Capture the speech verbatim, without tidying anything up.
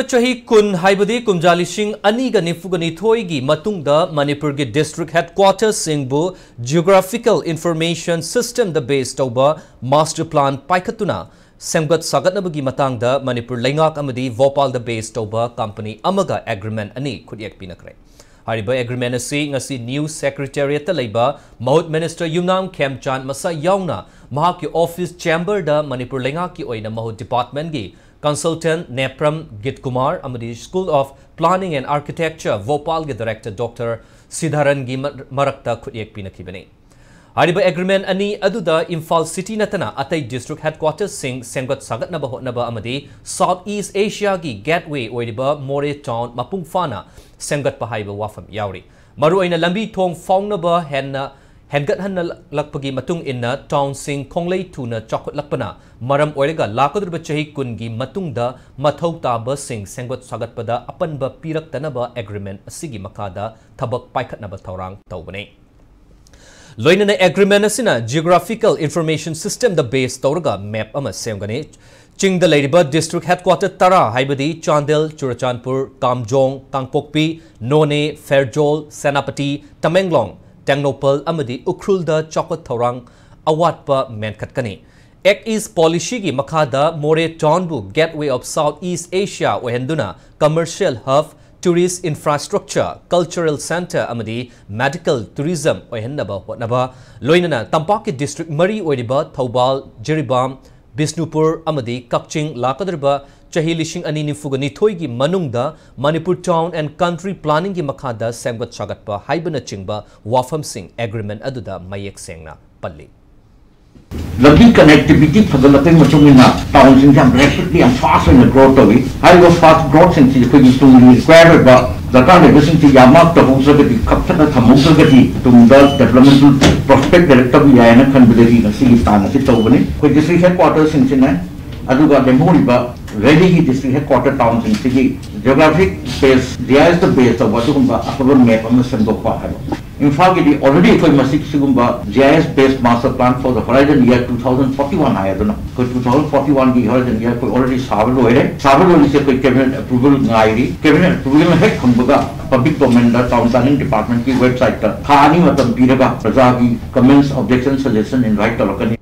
ꯆꯍꯤ ꯀꯨꯟ, ꯍꯥꯏꯕꯗꯤ ꯀꯨꯝꯖꯥ ꯂꯤꯁꯤꯡ ꯑꯅꯤꯒ ꯅꯤꯐꯨꯒ ꯅꯤꯊꯣꯏꯒꯤ ꯃꯇꯨꯡꯗ ꯃꯅꯤꯄꯨꯔꯒꯤ district headquartersꯁꯤꯡꯕꯨ geographical information systemꯗ base ꯇꯧꯕ master plan ꯄꯥꯏꯈꯠꯇꯨꯅ ꯁꯦꯝꯒꯠ ꯁꯥꯒꯠꯅꯕꯒꯤ ꯃꯇꯥꯡꯗ ꯃꯅꯤꯄꯨꯔ ꯂꯩꯉꯥꯛ ꯑꯃꯗꯤ ꯚꯣꯄꯥꯜꯗ base ꯇꯧꯕ company ꯑꯃꯒ agreement ꯑꯅꯤ ꯈꯨꯠꯌꯦꯛ ꯄꯤꯅꯈ꯭ꯔꯦ꯫ ꯍꯥꯏꯔꯤꯕ agreement ꯑꯁꯤ ꯉꯁꯤ New Secretariatꯇ ꯂꯩꯕ ꯃꯍꯨꯠ Minister ꯌꯨꯝꯅꯥꯝ ꯈꯦꯝꯆꯥꯟ ꯃꯁꯥ ꯌꯥꯎꯅ ꯃꯍꯥꯛꯀꯤ office chamberꯗ ꯃꯅꯤꯄꯨꯔ ꯂꯩꯉꯥꯛꯀꯤ ꯑꯣꯏꯅ ꯃꯍꯨꯠ departmentꯀꯤ consultant ꯅꯦꯄ꯭ꯔꯝ ꯒꯤꯠꯀꯨꯃꯥꯔ ꯑꯃꯗꯤ School of Planning and Architecture ꯚꯣꯄꯥꯜꯒꯤ director Doctor ꯁꯤꯙꯥꯔꯟꯒꯤ ꯃ-, ꯃꯔꯛꯇ ꯈꯨꯠꯌꯦꯛ ꯄꯤꯅꯈꯤꯕꯅꯤ꯫ ꯍꯥꯏꯔꯤꯕ agreement ꯑꯅꯤ ꯑꯗꯨꯗ ꯏꯝꯐꯥꯜ city ꯅꯠꯇꯅ ꯑꯇꯩ district headquartersꯁꯤꯡ ꯁꯦꯝꯒꯠ ꯁꯥꯒꯠꯅꯕ ꯍꯣꯠꯅꯕ ꯑꯃꯗꯤ South East Asiaꯒꯤ gateway ꯑꯣꯏꯔꯤꯕ ꯃꯣꯔꯦ town ꯃꯄꯨꯡ ꯐꯥꯅ ꯁꯦꯝꯒꯠꯄ ꯍꯥꯏꯕ ꯋꯥꯐꯝ ꯌꯥꯎꯔꯤ꯫ ꯃꯔꯨꯑꯣꯏꯅ ꯂꯝꯕꯤ ꯊꯣꯡ ꯐꯥꯎꯅꯕ ꯍꯦꯟꯅ ꯍꯦꯟꯒꯠꯍꯟꯂꯛꯄꯒꯤ ꯃꯇꯨꯡ ꯏꯟꯅ townꯁꯤꯡ ꯈꯣꯡꯂꯩ ꯊꯨꯅ ꯆꯥꯎꯈꯠꯂꯛꯄꯅ ꯃꯔꯝ ꯑꯣꯏꯔꯒ ꯂꯥꯛꯀꯗꯧꯔꯤꯕ ꯆꯍꯤ ꯀꯨꯟꯒꯤ ꯃꯇꯨꯡꯗ ꯃꯊꯧ ꯇꯥꯕꯁꯤꯡ ꯁꯦꯝꯒꯠ ꯁꯥꯒꯠꯄꯗ ꯑꯄꯟꯕ ꯄꯤꯔꯛꯇꯅꯕ agreement ꯑꯁꯤꯒꯤ ꯃꯈꯥꯗ ꯊꯕꯛ ꯄꯥꯏꯈꯠꯅꯕ ꯊꯧꯔꯥꯡ ꯇꯧꯕꯅꯤ꯫ ꯂꯣꯏꯅꯅ agreement ꯑꯁꯤꯅ geographical information systemꯗ base ꯇꯧꯔꯒ map ꯑꯃ ꯁꯦꯝꯒꯅꯤ꯫ ꯆꯤꯡꯗ ꯂꯩꯔꯤꯕ district headquarter ꯇꯔꯥ, ꯍꯥꯏꯕꯗꯤ ꯆꯥꯟꯗꯦꯜ, ꯆꯨꯔꯆꯥꯟꯄꯨꯔ, ꯀꯥꯝꯖꯣꯡ, ꯀꯥꯡꯄꯣꯛꯄꯤ, ꯅꯣꯅꯦ, ꯐꯦꯔꯖꯣꯜ, ꯁꯦꯅꯥꯄꯇꯤ, ꯇꯃꯦꯡꯂꯣꯡ, ꯇꯦꯡꯅꯧꯄꯜ ꯑꯃꯗꯤ ꯎꯈ꯭ꯔꯨꯜꯗ ꯆꯥꯎꯈꯠ ꯊꯧꯔꯥꯡ ꯑꯋꯥꯠꯄ ꯃꯦꯟꯈꯠꯀꯅꯤ꯫ Act East policyꯒꯤ ꯃꯈꯥꯗ ꯃꯣꯔꯦ townꯕꯨ gateway of South East Asia ꯑꯣꯏꯍꯟꯗꯨꯅ commercial hub, tourist infrastructure, cultural centre ꯑꯃꯗꯤ medical tourism ꯑꯣꯏꯍꯟꯅꯕ ꯍꯣꯠꯅꯕ, ꯂꯣꯏꯅꯅ ꯇꯝꯄꯥꯛꯀꯤ district ꯃꯔꯤ ꯑꯣꯏꯔꯤꯕ ꯊꯧꯕꯥꯜ, ꯖꯤꯔꯤꯕꯥꯝ, ꯕꯤꯁꯅꯨꯄꯨꯔ ꯑꯃꯗꯤ ꯀꯛꯆꯤꯡ ꯂꯥꯛꯀꯗꯧꯔꯤꯕ ꯆꯍꯤ ꯂꯤꯁꯤꯡ ꯑꯅꯤ ꯅꯤꯐꯨꯒ ꯅꯤꯊꯣꯏꯒꯤ ꯃꯅꯨꯡꯗ Manipur Town and Country Planningꯒꯤ ꯃꯈꯥꯗ ꯁꯦꯝꯒꯠ ꯁꯥꯒꯠꯄ ꯍꯥꯏꯕꯅꯆꯤꯡꯕ ꯋꯥꯐꯝꯁꯤꯡ agreement ꯑꯗꯨꯗ ꯃꯌꯦꯛ ꯁꯦꯡꯅ ꯄꯜꯂꯤ꯫ ꯂꯝꯕꯤ connectivity ꯐꯒꯠꯂꯛꯄꯒꯤ ꯃꯇꯨꯡ ꯏꯟꯅ townꯁꯤꯡꯁꯦ ꯌꯥꯝ rapidly, ꯌꯥꯝ fast ꯑꯣꯏꯅ grow ꯇꯧꯏ꯫ ꯍꯥꯏꯔꯤꯕ fast growthꯁꯤꯡꯁꯤ ꯑꯩꯈꯣꯏꯒꯤ ꯇꯨꯡꯒꯤ require ꯑꯣꯏꯕ ꯗꯔꯀꯥꯔ ꯂꯩꯕꯁꯤꯡꯁꯤ ꯌꯥꯝꯅ ꯇꯧꯍꯧꯗ꯭ꯔꯒꯗꯤ, ꯀꯛꯊꯠꯅ ꯊꯝꯍꯧꯗ꯭ꯔꯒꯗꯤ ꯇꯨꯡꯗ developmental prospect ꯂꯩꯔꯛꯇꯕ ꯌꯥꯏꯅ ꯈꯟꯕꯗꯒꯤ ꯉꯁꯤꯒꯤ plan ꯑꯁꯤ ꯇꯧꯕꯅꯤ꯫ ꯑꯩꯈꯣꯏ district headquarterꯁꯤꯡꯁꯤꯅ, ꯑꯗꯨꯒ ꯂꯦꯝꯍꯧꯔꯤꯕ valleyꯒꯤ district headquarter townꯁꯤꯡꯁꯤꯒꯤ geographic base, GISꯇ base ꯇꯧꯕ ꯑꯗꯨꯒꯨꯝꯕ ꯑꯐꯕ map ꯑꯃ ꯁꯦꯝꯗꯣꯛꯄ ꯍꯥꯏꯕ꯫ ꯏꯝꯐꯥꯜꯒꯤꯗꯤ already ꯑꯩꯈꯣꯏ ꯃꯁꯤ ꯁꯤꯒꯨꯝꯕ G I S based master plan for the horizon year two thousand forty one ꯍꯥꯏ, ꯑꯗꯨꯅ ꯑꯩꯈꯣꯏ two thousand forty one ꯒꯤ horizon year ꯑꯩꯈꯣꯏ already ꯁꯥꯕ ꯂꯣꯏꯔꯦ꯫ ꯁꯥꯕ ꯂꯣꯏꯔꯤꯁꯦ ꯑꯩꯈꯣꯏ cabinet approval ꯉꯥꯏꯔꯤ꯫ Cabinet approval ꯍꯦꯛ ꯐꯪꯕꯒ public domain ꯗ, town planning department ꯀꯤ website ꯇ ꯊꯥ ꯑꯅꯤ ꯃꯇꯝ ꯄꯤꯔꯒ ꯄ꯭ꯔꯖꯥꯒꯤ comments, objection, suggestion invite ꯇꯧꯔꯛꯀꯅꯤ꯫